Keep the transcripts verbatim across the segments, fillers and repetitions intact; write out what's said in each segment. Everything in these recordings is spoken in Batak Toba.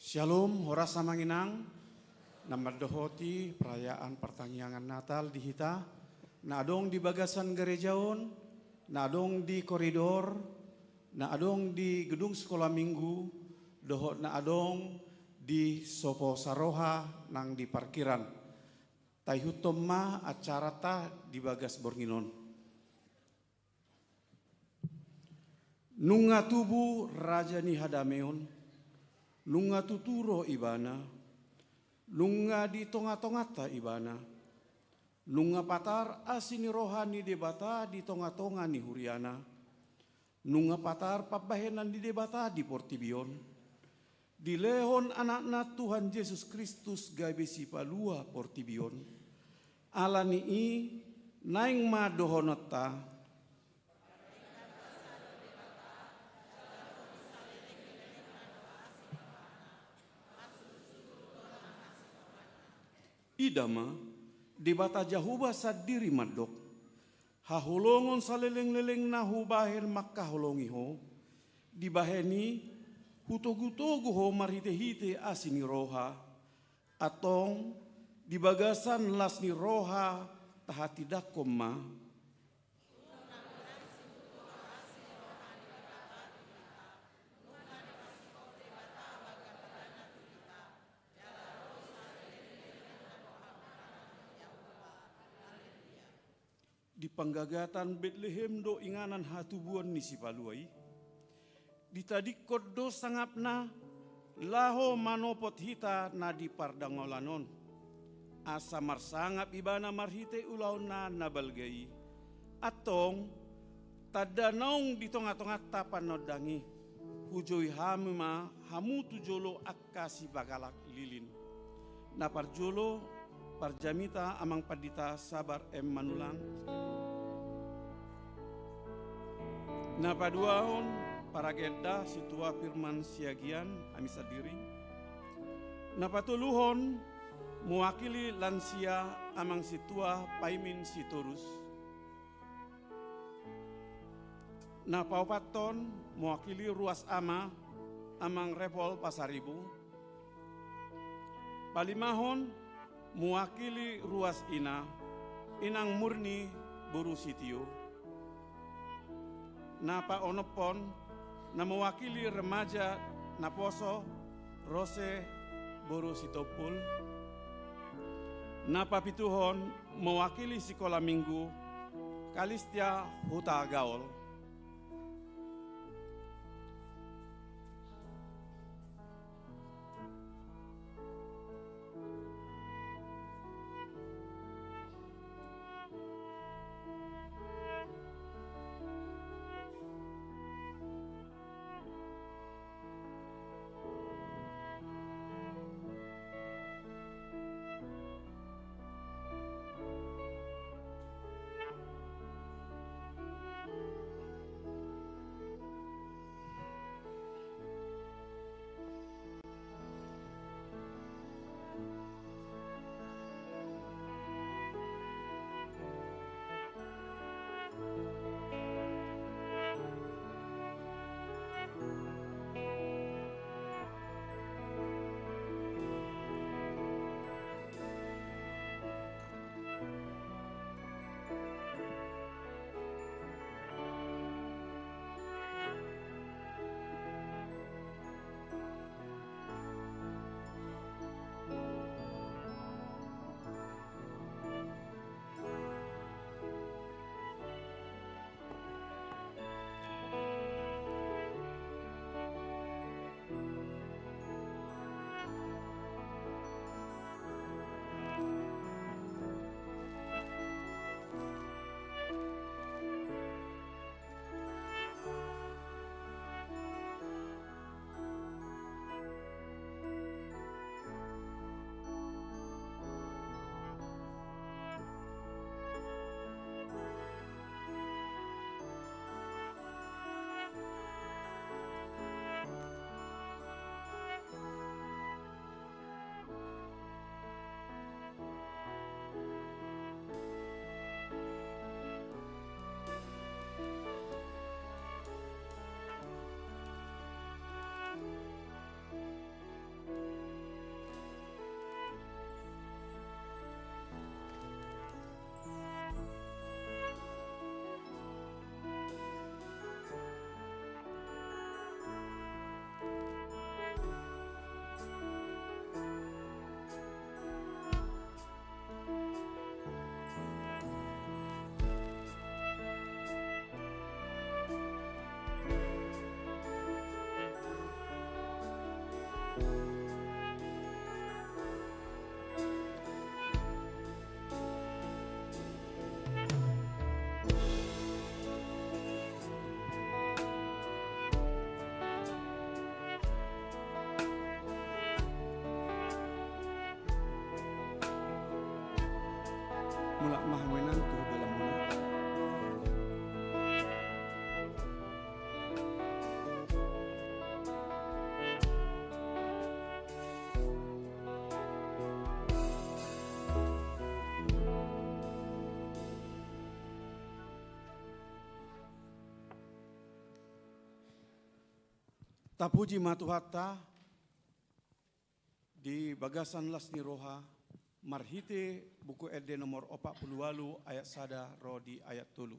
Syalom, horas amang inang. Na mandohoti perayaan partangiangan Natal di hita, na adong di bagasan gareja on, na adong di koridor, na adong di gedung sekolah minggu, dohot na adong di sopo saroha nang di parkiran. Taihuthon ma acaranta di bagas borngin on. Nunga tubu Raja ni hadameon, nunga tutu ro Ibana, nunga di tonga-tonganta Ibana, nunga patar asi ni roha ni Debata di tonga-tonga ni huriana, nunga patar pambahenan ni Debata di portibi on, dilehon Anakna Tuhan Jesus Kristus gabe sipalua portibi on. Ala ni i, naeng ma dohononta: Ida ma, Debata Jahowa sandiri mandok: Haholongon saleleng-lelengna hubahen mangkaholongi ho, dibahen i hutogu-togu ho marhite-hite asi ni roha. Antong di bagasan las ni roha tahatindangkon ma. Di panggagatan Betlehem do inganan hatubuan ni Sipalua i. Ditadingkon do sangapna laho manopot hita na di pardangolan on, asa marsangap Ibana marhite ulaonna na balga i. Antong, tanda naung di tonga-tonganta panondang i, hujou hamu ma hamu tu jolo angka sipagalak lilin. Na parjolo, parjamita Amang Pandita Sabar M Manullang. Na paduahon, paragenda Sintua Firman Siagian, hami sandiri. Na patoluhon, mewakili lansia Amang Sintua Paimin Sitorus. Na paopathon, mewakili ruas ama, Amang Repol Pasaribu. Palimahon, mewakili ruas ina, Inang Murni boru Sitio. Na paonomhon, na mewakili remaja naposo, Rose boru Sitompul. Na papituhon, mewakili sikola minggu, Kalistia Hutagaol. Tapuji ma Tuhanta di bagasan las ni roha, marhite Buku Ende nomor opat pulu ualu ayat sada ro di ayat tolu.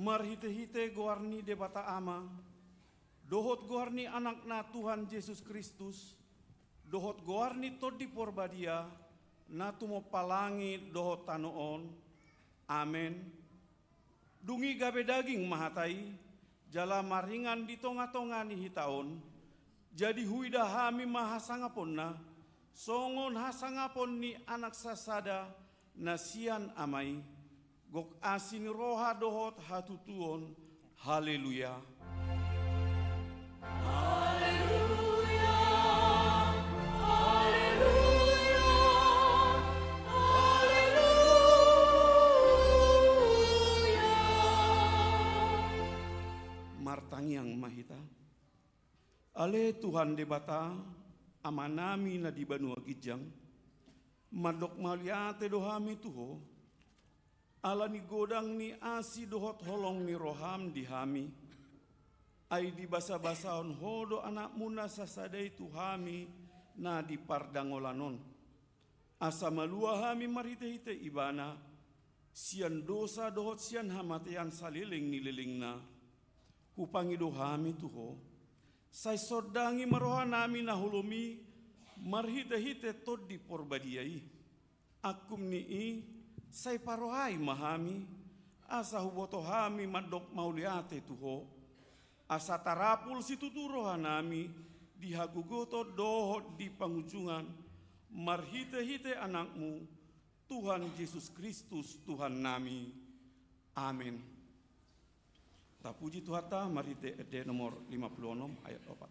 Marhite-hite goar ni Debata Ama, dohot goar ni Anakna Tuhan Jesus Kristus, dohot goar ni Tondi Porbadia, na tumompa langit dohot tano on. Amen. Dung i gabe daging ma hata i, jala maringan di tonga-tonga ni hita on, jadi huida hami ma hasangaponna, songon hasangapon ni Anak sasada na sian Ama i, gok asi ni roha dohot hatutuon. Haleluya. Haleluya, haleluya, haleluya. Martangiang ma hita. Ale Tuhan Debata, Amanami na di banua ginjang, mandok mauliate do hami tu Ho, ala ni godang ni asi dohot holong ni roham di hami. Ai dibasabasahon Ho do Anakmu na sasada i tu hami na di pardangolan on, asa malua hami marhite-hite Ibana sian dosa dohot sian hamatean saleleng ni lelengna. Hupangido hami tu Ho, sai sondangi ma rohanami na holom i marhite-hite Tondi Porbadia i. Angkum ni i, sai parohai ma hami, asa huboto hami mandok mauliate tu Ho, asa tarapul situtu rohanami di hagogoton dohot di pangunjungan, marhite-hite Anakmu, Tuhan Jesus Kristus, Tuhannami. Amen. Tapuji Tuhanta, marhite Ende nomor lima pulu onom ayat opat.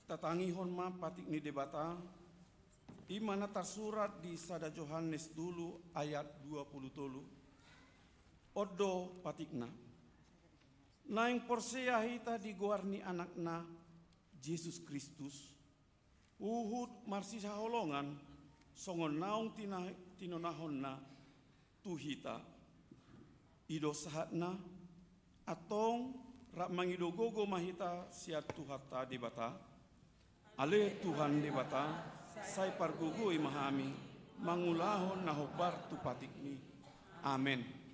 Tatangihon ma patik ni Debata, I ma na tarsurat di sada Johannes tolu ayat dua pulu tolu. On do patikna. Naeng porsea hita di goar ni Anakna, Jesus Kristus, huhut marsihaholongan songon naung tina-, tinonahonna tu hita. I do sahatna, antong rap mangido gogo ma hita sian Tuhanta Debata. Ale Tuhan Debata, sai pargogoi ma hami mangulahon na hombar tu patikmi. Amen.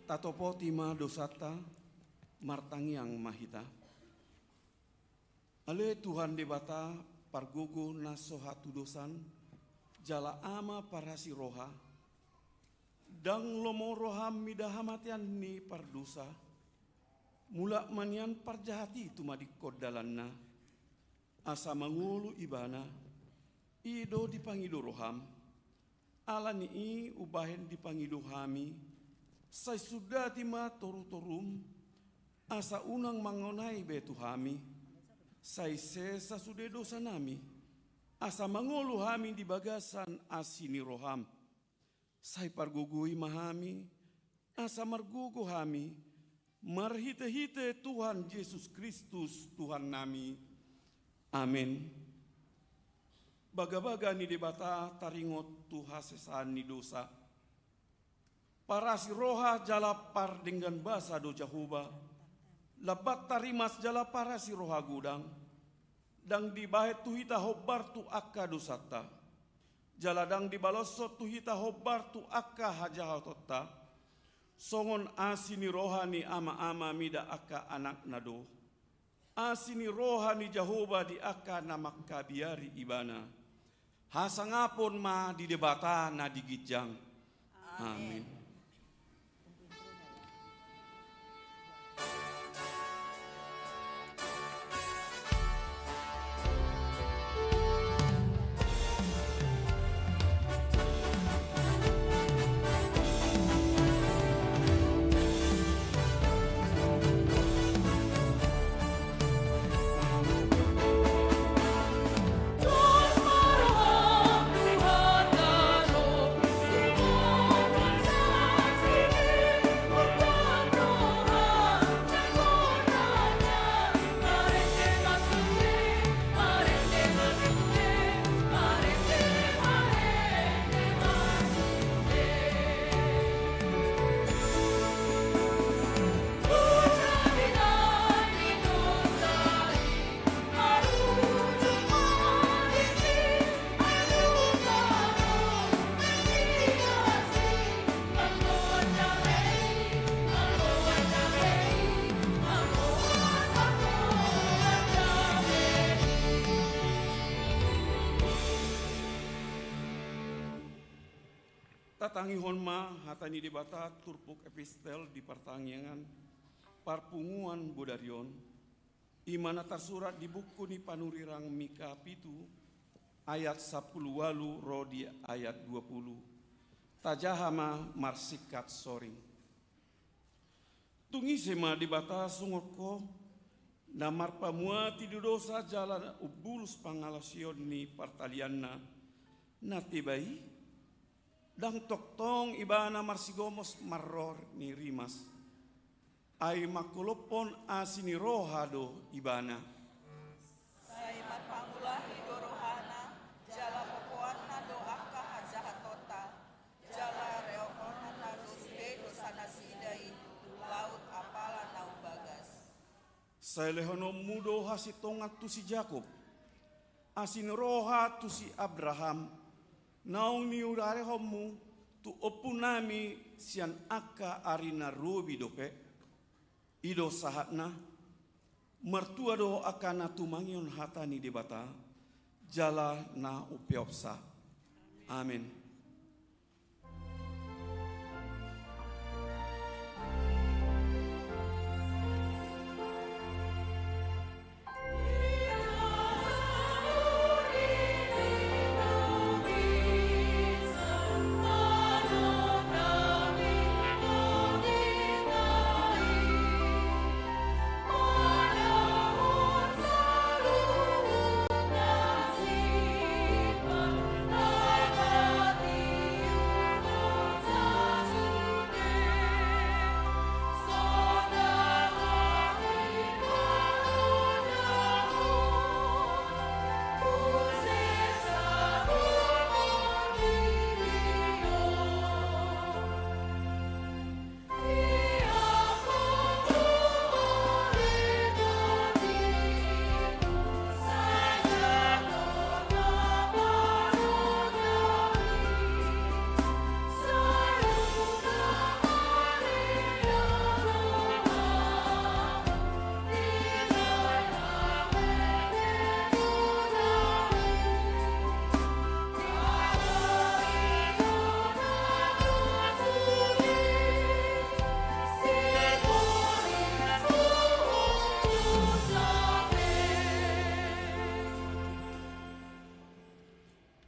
Tatopoti ma dosanta, martangiang ma hita. Ale Tuhan Debata, pargogo na so hatudosan, jala Ama parasi roha, ndang lomo roham mida hamatean ni pardosa, mulak ma nian parjahat i tumadingkon dalanna, asa mangolu ibana, i do dipangido roham. Ala ni i umbahen dipangido hami, sai sundati ma torutorum, asa unang mangonai be tu hami, sai sesa sude dosanami, asa mangolu hami di bagasan asi ni roham. Sai pargogoi ma hami, asa margogo hami, marhitehite Tuhan Jesus Kristus Tuhannami. Amen. Bagabaga ni Debata taringot tu hasesaan ni dosa. Parasi roha jala pardenggan basa do Jahowa, lambat tarimas jala parasi roha godang. Ndang dibahen tu hita hombar tu angka dosanta, jala ndang dibaloshon tu hita hombar tu angka hajahatonta. Songon asi ni roha ni ama-ama mida angka anakna do, asi ni roha ni Jahowa di angka na mangkabiari Ibana. Hasangapon ma di Debata na di ginjang. Amen. Amen. Tatangihon ma hata ni Debata turpuk epistel di partangiangan parpunguan bodari on, i ma na tarsurat di buku ni panurirang Mika pitu ayat sampulu ualu ro di ayat dua pulu. Tajaha ma marsingkat soring. Tung ise ma Debata songon Ho, na marpamuati di dosa jala umbulus pangalaosion ni partalianna na teba i? Ndang tongtong Ibana marsigomos marroha ni rimas, ai mangkolophon asi ni roha do Ibana. Sai marpangulahi do rohana, jala popoanna do angka hajahatonta, jala reonghonna do sude dosanasida i tu laut apala na umbagas. Sai lehononmu do hasintongan tu si Jakob, asi ni roha tu si Abraham, naung niudarehonmu tu ompunami sian angka ari na robi dope. I do sahatna. Martua do angka na tumangihon hata ni Debata jala na umpeopsa. Amen.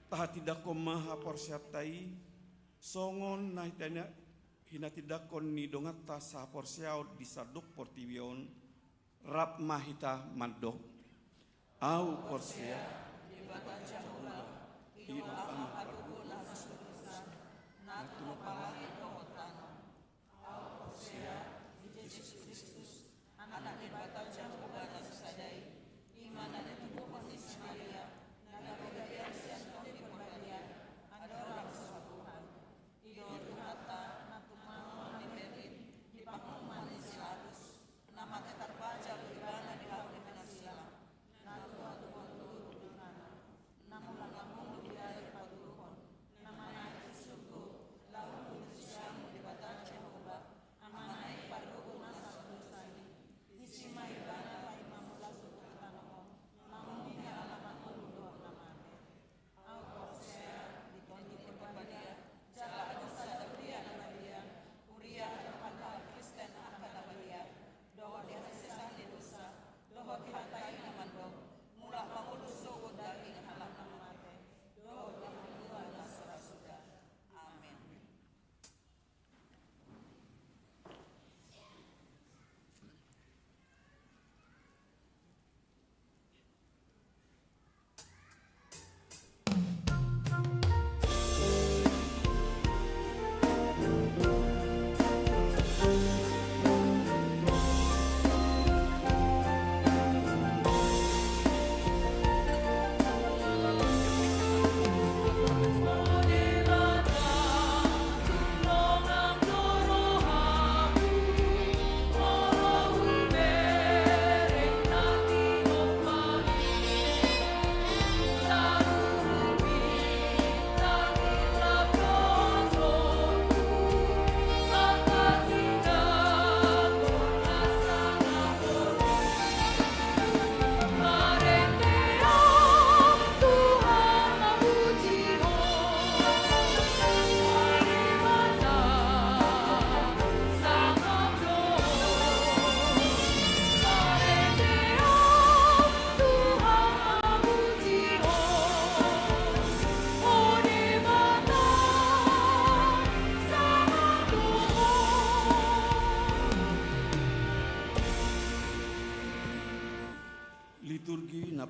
Tahatindangkon ma haporseaonta i, songon na hita-, hinatindangkon ni donganta sahaporseaon di sandok portibi on, rap ma hita mandok. Ahu porsea. Debata Jahowa, i do Ama patoguhon na so dosa, na tumompa langit dohot tano. Ahu porsea di Jesus Kristus, Anak ni Debata Jahowa na sasada i, i ma na nitubuhon ni si Maria, na gabe gabean sian Tondi Porbadia, andorang so Tuhan. I do Tuhanta na tumangihon di Berlin, di panguhuman ni si Pilatus, na mate tarpajal do Ibana di hau ni pinasila, na tumangihon turpuk Ibana, na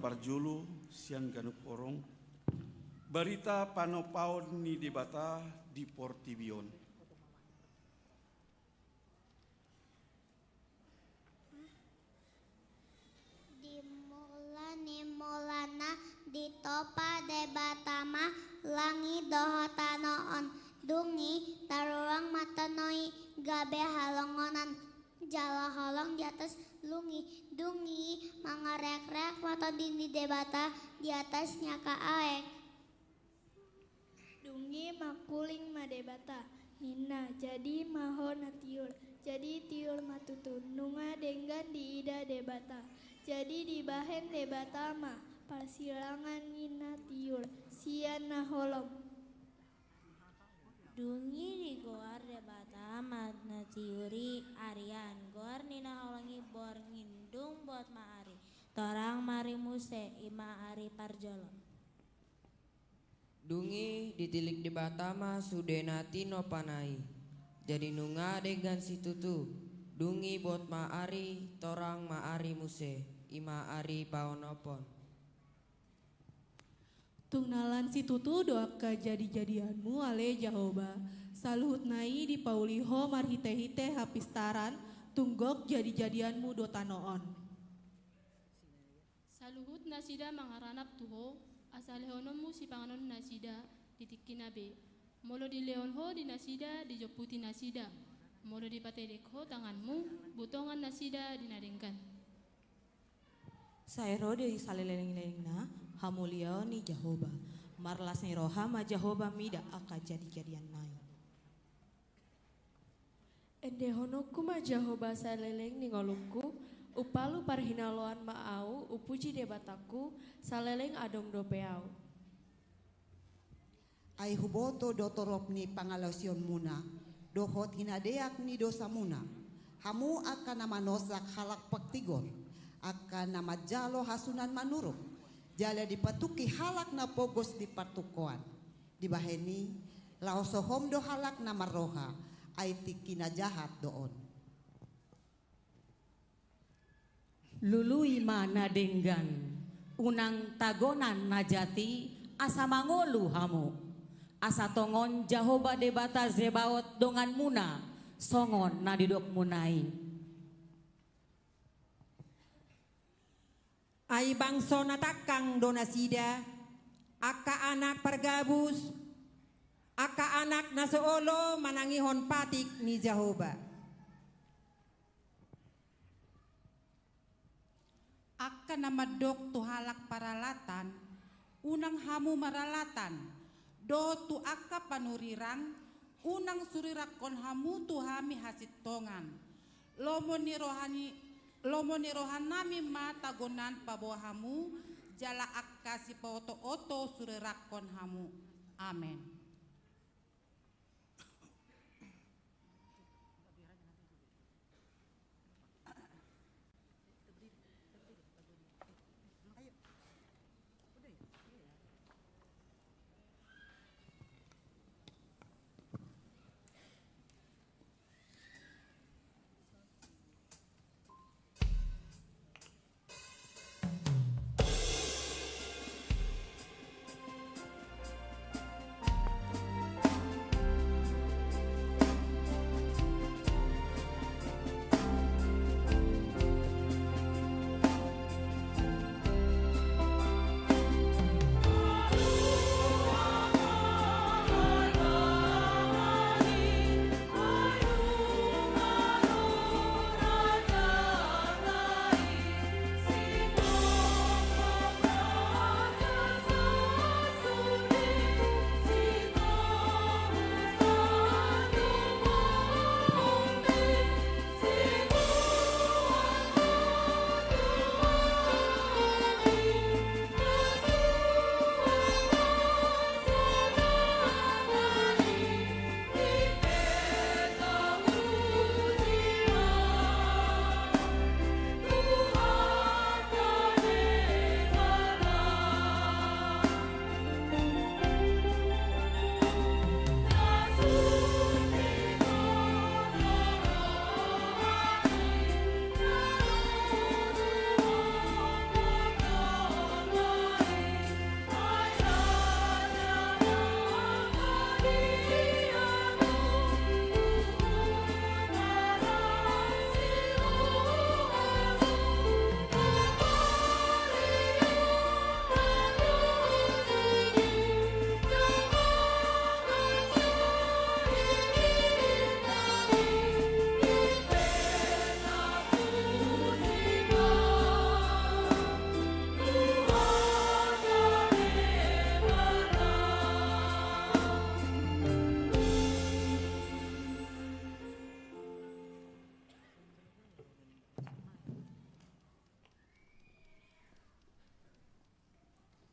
Parjolo sian ganup horong, barita panopaon ni Debata di portibi on. Di mula ni mulana ditompa Debata ma langit dohot tano on. Dung i tarlulang ma tano i gabe halongonan jala holong di atas lung i. Dung i mangareakrek ma Tondi ni Debata di atas ni angka aek. Dung i mangkuling ma Debata, ninna, jadi ma ho na tiur. Jadi tiur ma tutu, nunga denggan diida Debata. Jadi dibahen Debata ma parsilangan ni na tiur sian na holom. Dung i digoar Debata ma na tiur i arian, goar ni na holom i borngin. Dung bot ma ari, torang ma ari muse, i ma ari parjolo. Dung i ditilik Debata ma sude na tinompana i. Jadi nunga denggan situtu. Dung i bot ma ari, torang ma ari muse, i ma ari paonomhon. Tung na lan situtu do angka jadijadianmu ale Jahowa. Saluhutna i dipauli ho marhitehite hapistaran, tung gok jadijadianmu do tano on. Saluhut nasida mangaranap tu ho, asa lehononmu sipanganon nasida di tingkina be. Molo dilehon ho di nasida, dijomputi nasida. Molo dipatedek ho tanganmu, butongan nasida di na denggan. Sai ro di salelenglelengna hamuliaon ni Jahowa. Marlas ni roha ma Jahowa mida angka jadijadianna i. Endehononku ma Jahowa saleleng ni ngolungku, umpalu parhinaloan ma au, umpuji Debatangku, saleleng adong dope au. Ai huboto do torop ni pangalaosionmuna, dohot hinadeak ni dosamuna, hamu angka na manosak halak pangtigor, angka na manjalo hasuhuton manuruk, jala dipatungki halak na pogos di partukkoan. Dibahen i, laos hohom do halak na marroha, ai tingki na jahat do on. Lului ma na denggan, unang tagonan na jat i, asa mangolu hamu. Asa tongon Jahowa Debata Zebaot donganmuna, songon na nidokmuna i. Ai bangso na tangkang do nasida, angka anak pargabus, angka anak na so olo manangihon patik ni Jahowa. Angka na mandok tu halak paralatan, unang hamu maralatan, dohot tu angka panurirang, unang surirangkon hamu tu hami hasintongan. Lomo ni roha ni, lomo ni rohanami ma tagonan paboa hamu, jala angka sipaotooto surirangkon hamu. Amen.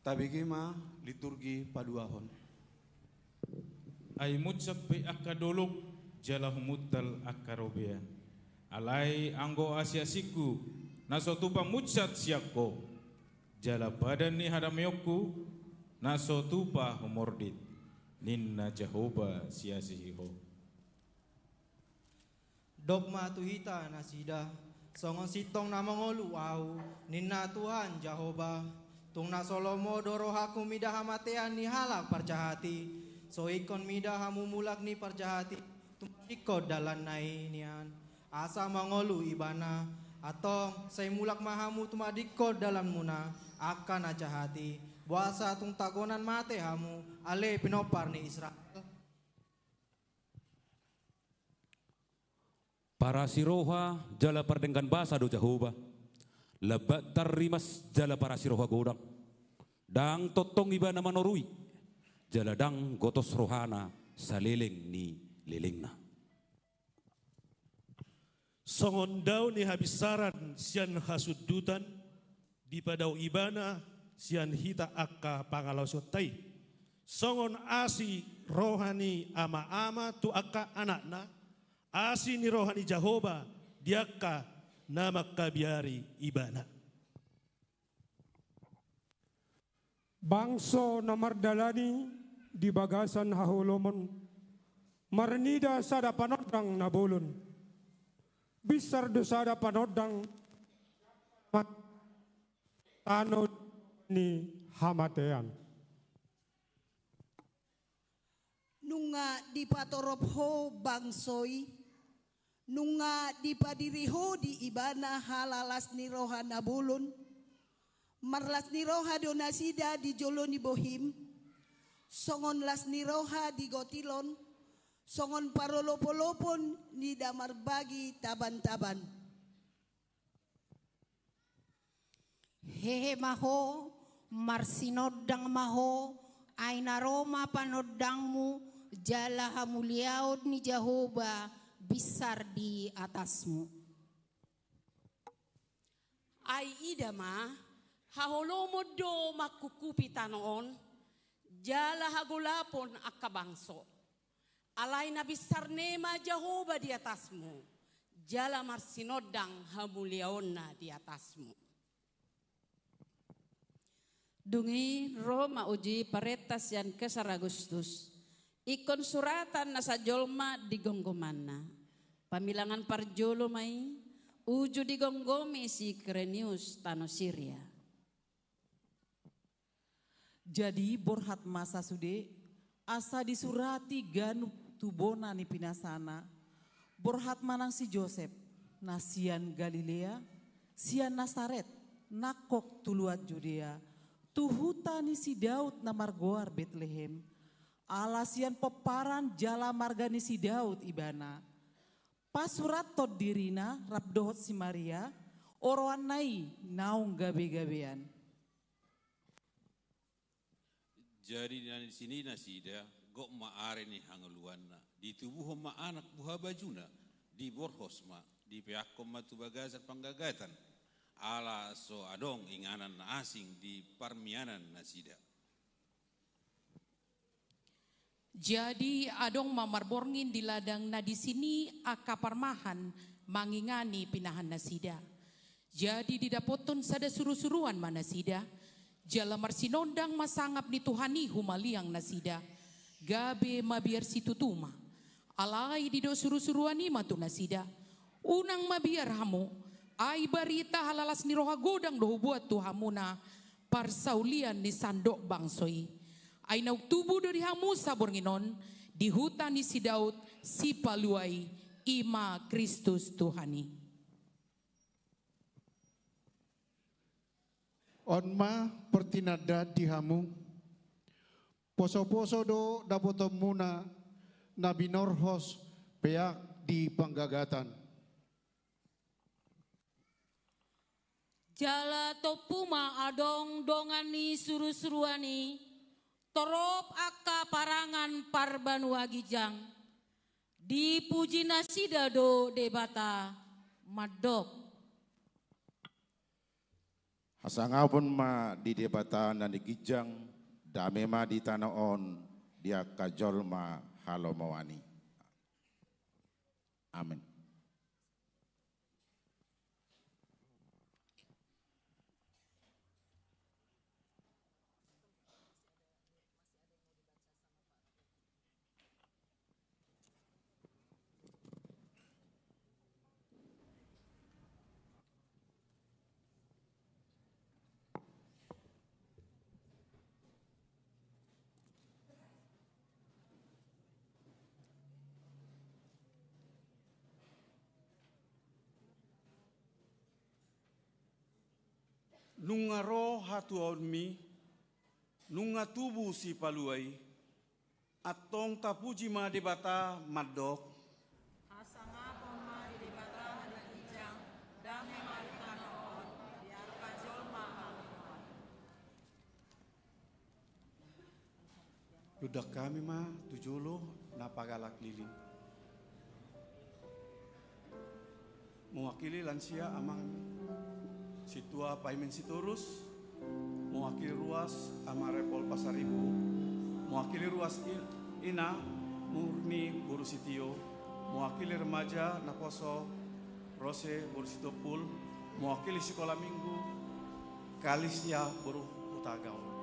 Tabege ma liturgi paduahon. Ai munsat pe angka dolok, jala humuntal angka robean. Alai anggo asiasingku, na so tupa munsat sian Ho, jala padan ni hadameonku, na so tupa humordit, ninna Jahowa siasihi Ho. Dok ma tu hita nasida, songon sintong na mangolu Ahu, ninna Tuhan Jahowa. Tung na so lomo do rohangku mida hamatean ni halak parjahat i, so ingkon mida hamu mulak ni parjahat i, tumadingkon dalanna i nian, asa mangolu ibana. Antong sai mulak ma hamu tumadingkon dalanmuna, angka na jahat i, boasa tung tagonan mate hamu, ale pinompar ni Israel. Parasiroha jala pardenggan basa do Jahowa, lambat tarrimas jala parasiroha godang. Ndang tongtong ibana manorui, jala ndang gotos rohana saleleng ni lelengna. Songon dao ni habinsaran sian hasundutan, dipadao ibana sian hita angka pangalaosionta i. Songon asi roha ni ama-ama tu angka anakna, asi ni roha ni Jahowa di angka na mangkabiari ibana. Bangso na mardalani di bagasan haholomon, marnida sada panondang na bolon. Binsar do sada panondang tano ni hamatean. Nunga dipatorop Ho bangso i, nunga dipadiri Ho di ibana halalas ni roha na bolon. Marlas ni roha do nasida di jolo ni bohim, songon las ni roha di gotilon, songon parolopolopon ni damar bagi tabantaban. Hehe ma ho, marsinondang ma ho, ai na ro ma panondangmu, jala hamuliaon ni Jahowa binsar di atasmu. Ai ida ma, haholomon do mangkukkupi tano on, jala hagolapon angka bangso. Alai na binsar ne ma Jahowa di atasmu, jala marsinondang hamuliaonna di atasmu. Dung i ro ma uju i parenta sian Kesar Agustus, ingkon suratan nasa jolma di gomgomanna. Pamilangan parjolo ma i, uju digomgomi si Kirenius tano Siria. Jadi borhat ma sasude, asa disurati ganup tu bona ni pinasana, borhat ma nang si Josep, na sian Galilea, sian Nasaret, nangkok tu luat Judea, tu huta ni si Daud na margoar Betlehem, ala sian pomparan jala marga ni si Daud ibana. Pasurathon dirina rap dohot si Maria, oroanna i naung gabegabean. Jadi na disi nasida, gok ma ari ni hangoluanna, ditubuhon ma anak buhabajuna, diborhos ma, dipeakhon ma tu bagasan panggagatan, ala so adong inganan na asing di parmianan nasida. Jadi adong ma marborngin di ladang na disi angka parmahan mangingani pinahan nasida. Jadi didapothon sada surusuruan ma nasida, jala marsinondang ma sangap ni Tuhan i humaliang nasida, gabe mabiar situtu ma. Alai didok surusuruan i ma tu nasida: Unang mabiar hamu, ai barita halalas ni roha godang do hubuat tu hamuna parsaulian ni sandok bangso i. Ai naung tubu do di hamu saborngin on di huta ni si Daud Sipalua i, i ma Kristus Tuhan i. On ma partinandaan di hamu. Posoposo do dapotonmuna na binorhos peak di panggagatan. Jala tompu ma adong dongan ni surusuruan i, torop angka parangan parbanua ginjang, dipuji nasida do Debata, mandok: Hasangapon ma di Debata na di ginjang, dame ma di tano on di angka jolma halomoan i. Amen. Nunga ro hatuaonmi, nunga tubu Sipalua i, antong tapuji ma Debata mandok. Hasangapon ma di Debata na di ginjang, dame ma di tano on, di angka jolma halomoan i. Diundang hami ma tu jolo na pagalak lilin. Mewakili lansia amang sintua Paimen Sitorus, mewakili ruas amang Repol Pasaribu, mewakili ruas i-, ina Murni boru Sitio, mewakili remaja naposo Rose boru Sitompul, mewakili sikola minggu Kalisia boru Hutagaol.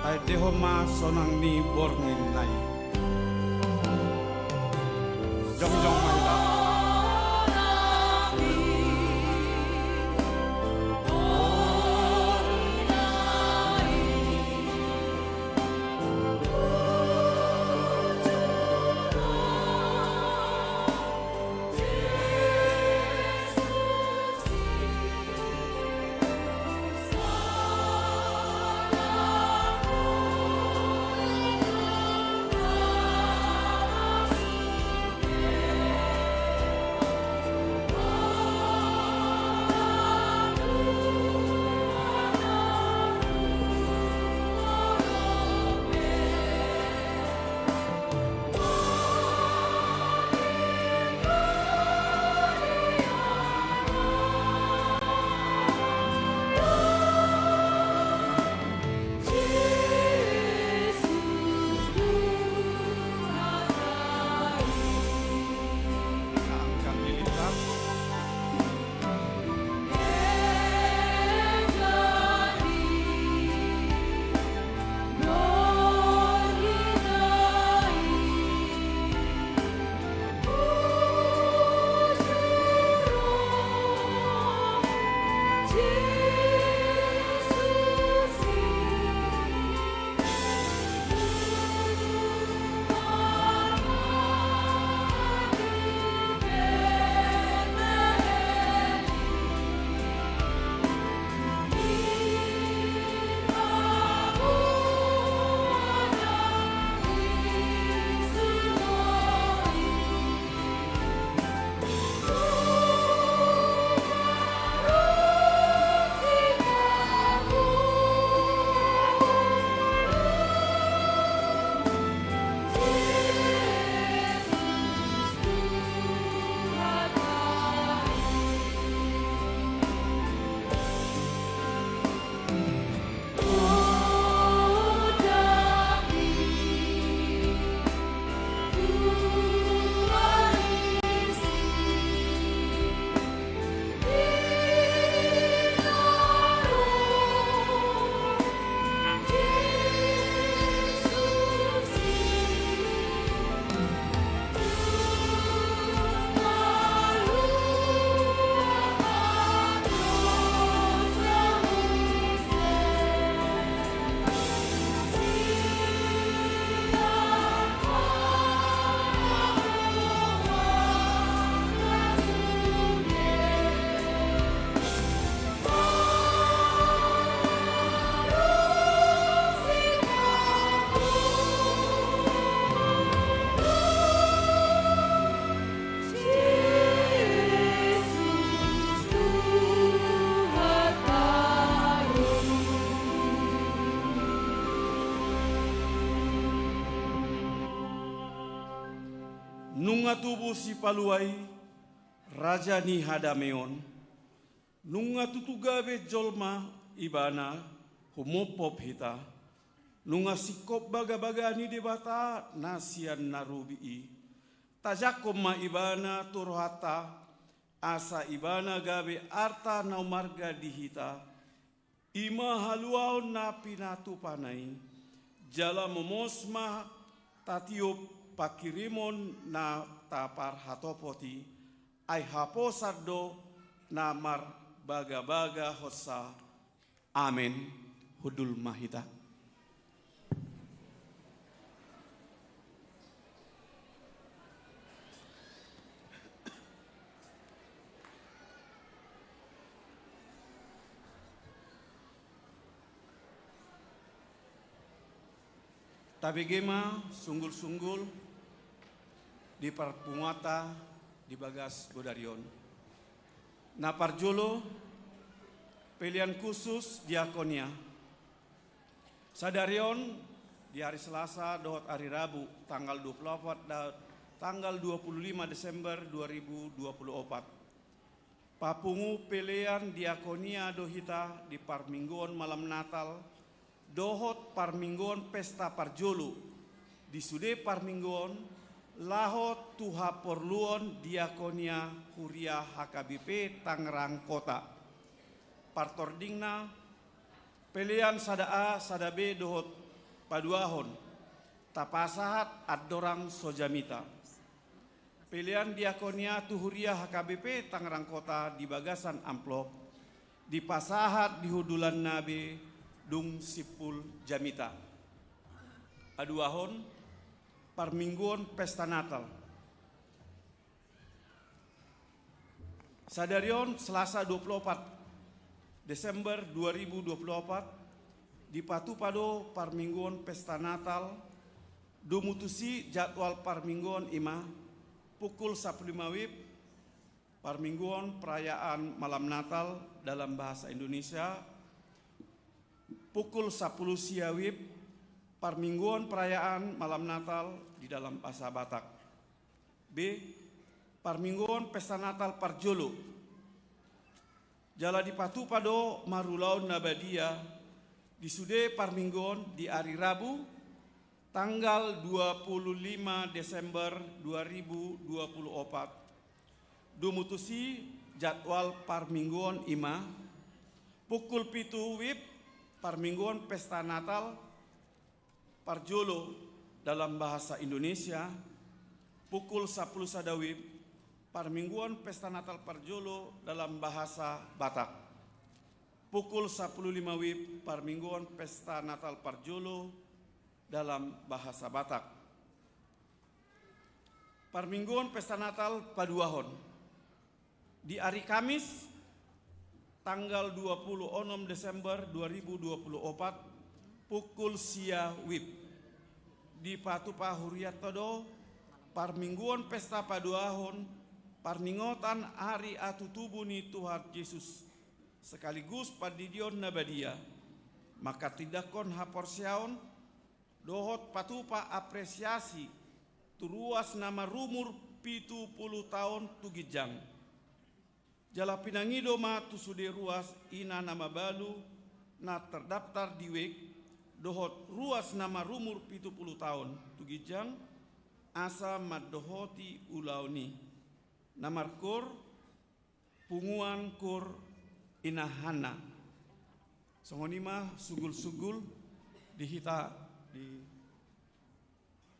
Taendehon ma sonang ni borngin nai. Jongjong ma hita. Tubu Sipalua i, raja ni hadameon. Nunga tutu gabe jolma ibana humophop hita. Nunga singkop bagabaga ni Debata na sian na robi i. Tajangkon ma ibana tu rohanta, asa ibana gabe arta na umarga di hita. I ma haluaon na pinatupana i. Jala momos ma tatiop pangkirimon na taparhatopot i. Ai haposan do na marbagabaga honsa. Amen. Hundul ma hita. Tabege ma sunggulsunggul di parpunguanta di bagas bodari on. Na parjolo, pelean khusus diakonia. Sadari on di hari Selasa dohot hari Rabu, tanggal dua puluh opat dan tanggal dua puluh lima Desember dua ribu dua puluh opat. Papungu pelean diakonia do hita di parmingguon malam Natal dohot parmingguon pesta parjolo. Di sude parmingguon laho tu haporluon diakonia huria H K B P Tangerang Kota. Partordingna, pelean sada A, sada B dohot paduahon, tapasahat andorang so jamita. Pelean diakonia tu huria H K B P Tangerang Kota di bagasan amplop, dipasahat di hundulanna be dung simpul jamita. Paduahon, parmingguon pesta Natal. Sadari on Selasa dua puluh opat Desember dua ribu dua puluh opat, dipatupa do parmingguon pesta Natal. Domu tusi jadwal parmingguon i ma: pukul sampulu lima WIB, parmingguon perayaan malam Natal dalam bahasa Indonesia, pukul sampulu sia WIB, parmingguon perayaan malam Natal di dalam bahasa Batak. B, parmingguon pesta Natal parjolo. Jala dipatupa do marulaon na badia di sude parmingguon di ari Rabu, tanggal dua puluh lima Desember dua ribu dua puluh opat. Domu tusi jadwal parmingguon i ma: pukul pitu WIB, parmingguon pesta Natal parjolo dalam bahasa Indonesia, pukul sampulu sada WIB, parmingguon pesta Natal parjolo dalam bahasa Batak, pukul sampulu lima WIB, parmingguon pesta Natal parjolo dalam bahasa Batak. Parmingguon pesta Natal paduahon. Di ari Kamis, tanggal dua puluh onom Desember dua ribu dua puluh opat, pukul sia WIB, dipatupa hurianta do parmingguon pesta paduahon, parningotan ari atu tubu ni Tuhan Jesus, sekaligus pandidion na badia, manghatindanghon haporseaon, dohot patupa apresiasi tu ruas na marumur pitu pulu taon tu ginjang. Jala pinangido ma tu sude ruas ina na mabalu na terdaftar di wijk, dohot ruas na marumur pitu pulu taon tu ginjang, asa mandohoti ulaon i. Na markoor, Punguan Koor Ina Hanna. Songon i ma sunggulsunggul di hita di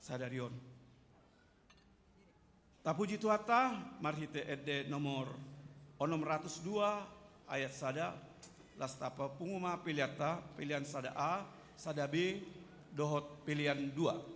sadari on. Tapuji Tuhanta marhite ende nomor onom ratus dua ayat sada, laos tapapungu ma peleanta, pelean sada A, sada B, dohot pelean dua.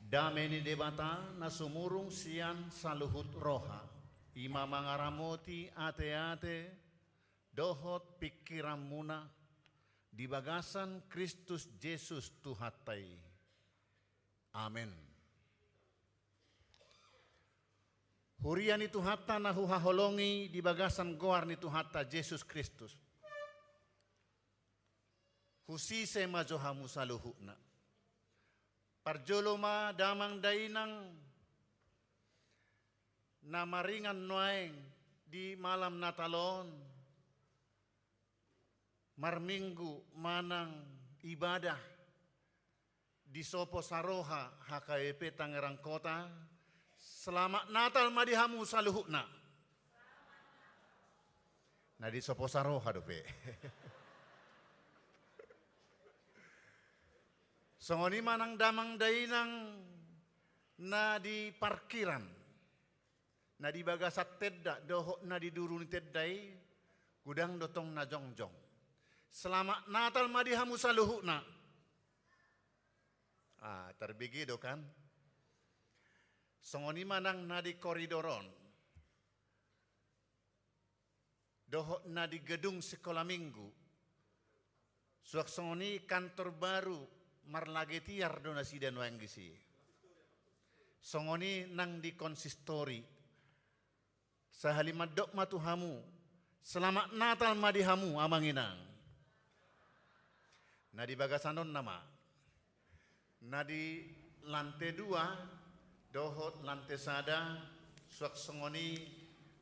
Dame ni Debata na sumurung sian saluhut roha, i ma mangaramoti ateate dohot pingkiranmuna di bagasan Kristus Jesus Tuhanta i. Amen. Huria ni Tuhanta na huhaholongi di bagasan goar ni Tuhanta Jesus Kristus. Husise ma jo hamu saluhutna. Parjolo ma damang dainang na maringan nuaeng di malam Natal on, marminggu manang ibadah di Sopo Saroha H K B P Tangerang Kota. Selamat Natal ma di hamu saluhutna. Na di Sopo Saroha dope. Songon i ma nang damang dainang na di parkiran, na di bagasan tenda dohot na di duru ni tenda i, godang do tong na jongjong. Selamat Natal ma di hamu saluhutna. Ah, tarbege do kan? Songon i ma nang na di koridor on dohot na di gedung sikola minggu. Suang songon i kantor baru marlage tiar do nasida nuaeng disi. Songon i nang di konsistori. Sahali mandok ma tu hamu, selamat Natal ma di hamu amang inang. Na di bagasan on nama. Na di lante dua dohot lante sada, suang songon i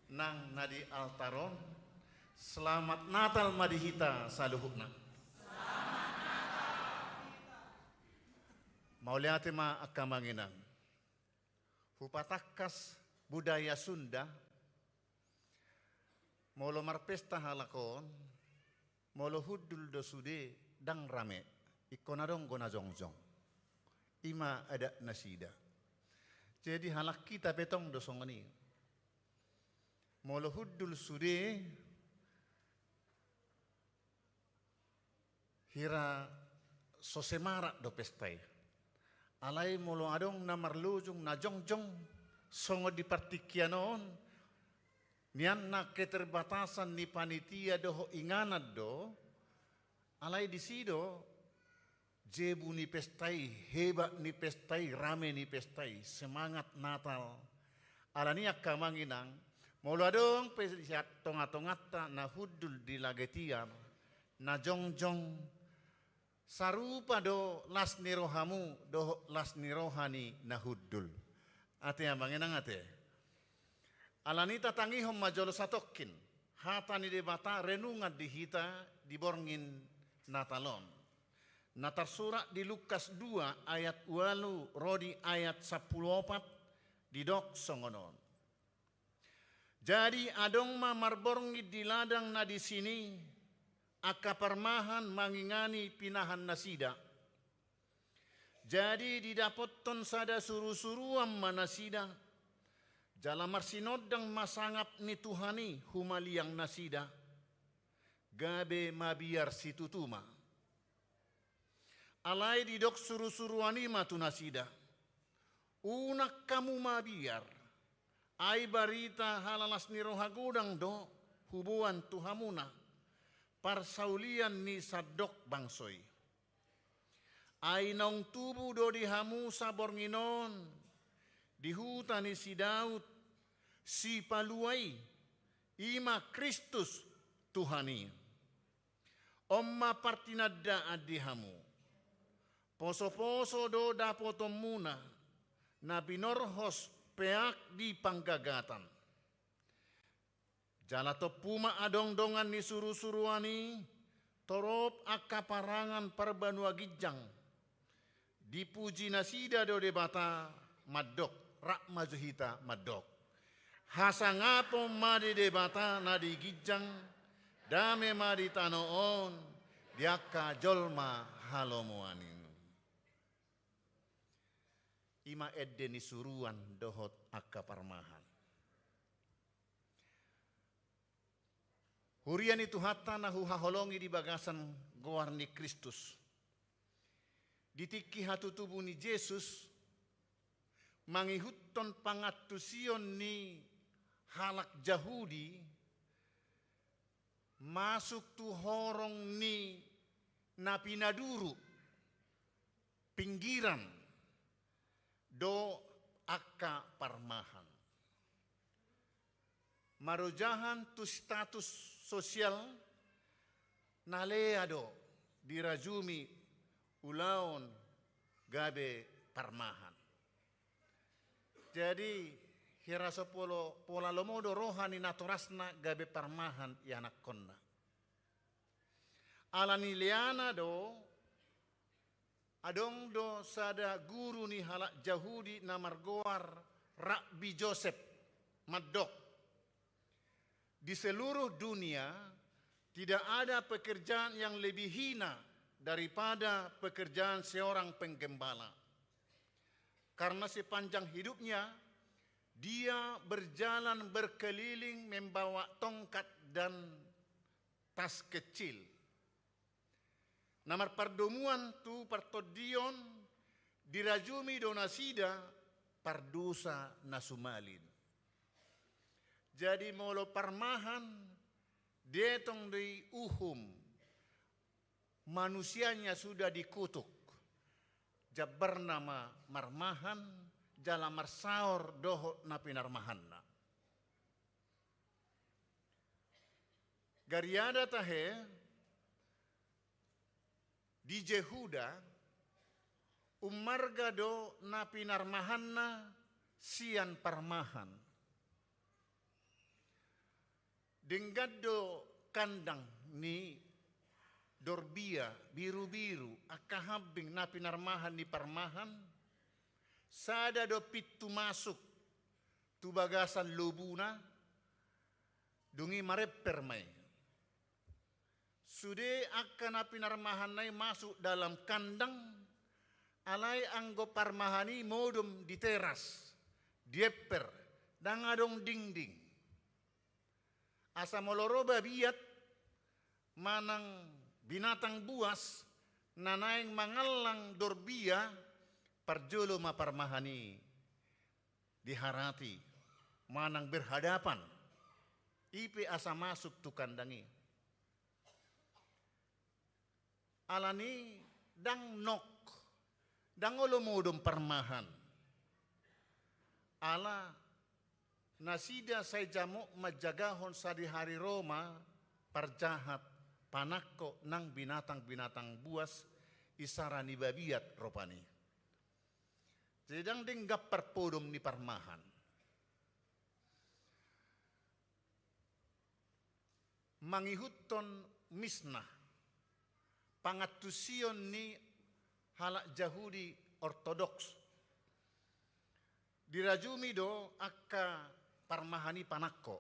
nang na di altar on. Selamat Natal ma di hita saluhutna. Mauliate ma angka amang inang. Hupatangkas budaya Sunda, molo marpesta halak on, molo hundul do sude ndang rame, ingkon adong do na jongjong. I ma adat nasida. Jadi halak hita pe tong do songon i. Molo hundul sude, hira so semarak do pesta i. Alai molo adong na marlojung na jongjong songon di partingkian on, nian na keterbatasan ni panitia dohot inganan do, alai disi do jebu ni pesta i, hebat ni pesta i, rame ni pesta i, semangat Natal. Alani i angka amang inang, molo adong pe sian tongatonganta na hundul di lage tiar, na jongjong, sarupa do las ni rohamu dohot las ni roha ni na hundul. Ate amang inang ate. Alani i tatangihon ma jolo satongkin hata ni Debata renungan di hita di borngin Natal on. Na tarsurat di Lukas dua ayat ualu ro di ayat sampulu opat, didok songon on. Jadi adong ma marborngin di ladang na disi i angka parmahan mangingani pinahan nasida. Jadi didapothon sada surusuruan ma nasida, jala marsinondang ma sangap ni Tuhan i humaliang nasida, gabe mabiar situtu ma. Alai didok surusuruan i ma tu nasida, unang hamu mabiar, ai barita halalas ni roha godang do huboan tu hamuna parsaulian ni sandok bangso i. Ai naung tubu do di hamu saborngin on di huta ni si Daud, Sipalua i, i ma Kristus Tuhan i. On ma partinandaan di hamu. Posoposo do dapotonmuna, na binorhos peak di panggagatan. Jala tompu ma adong dongan ni surusuruan i, torop angka parangan parbanua ginjang. Dipuji nasida do Debata mandok, rap ma jo hita mandok. Hasangapon ma di Debata na di ginjang, dame ma di tano on, di angka jolma halomoan i. I ma ende ni suruan dohot angka parmahan. Huria ni Tuhanta na huhaholongi di bagasan goar ni Kristus. Di tingki hatutubu ni Jesus, mangihuthon pangantusion ni halak Jahudi masuk tu horong ni na pinaduru, pinggiran, do angka parmahan. Marojahan tu status sosial, na lea do dirajumi ulaon gabe parmahan. Jadi, hira so polo, pola lomo do roha ni natorasna gabe parmahan ianakhonna. Ala ni leana do, adong do sada guru ni halak Jahudi na margoar Rabbi Josep, mandok: Di seluruh dunia, tidak ada pekerjaan yang lebih hina daripada pekerjaan seorang penggembala. Karena sepanjang hidupnya, dia berjalan berkeliling membawa tongkat dan tas kecil. Na marpardomuan tu partondion, dirajumi do nasida pardosa na sumalin. Jadi, molo parmahan, dietong do i uhum, manusianya sudah dikutuk. Jambarna ma marmahan, jala marsaor dohot na pinarmahanna. Gariada tahe, di Jehuda, ummarga do na pinarmahanna sian parmahan. Denggan do kandang ni dorbia, birubiru, angka hambing na pinarmahan ni parmahan, sada do pintu masuk tu bagasan lobuna, dung i maremper ma i. Sude angka na pinarmahanna i masuk dalam kandang, alai anggo parmahan i modom di teras, diemper, ndang adong dingding. Asa molo ro babiat manang binatang buas na naeng mangallang dorbia, parjolo ma parmahan i diharati manang berhadapan, i pe asa masuk tu kandang i. Alani ndang nok, ndang olo modom parmahan. Ala nasida sai jamot manjagahon sadihari ro ma parjahat, panangko nang binatang-binatang buas, isara ni babiat rupani. Jadi ndang denggan parpodom ni parmahan. Mangihuthon Mishnah, pangantusion ni halak Jahudi Ortodoks, dirajumi do angka parmahan i panangko.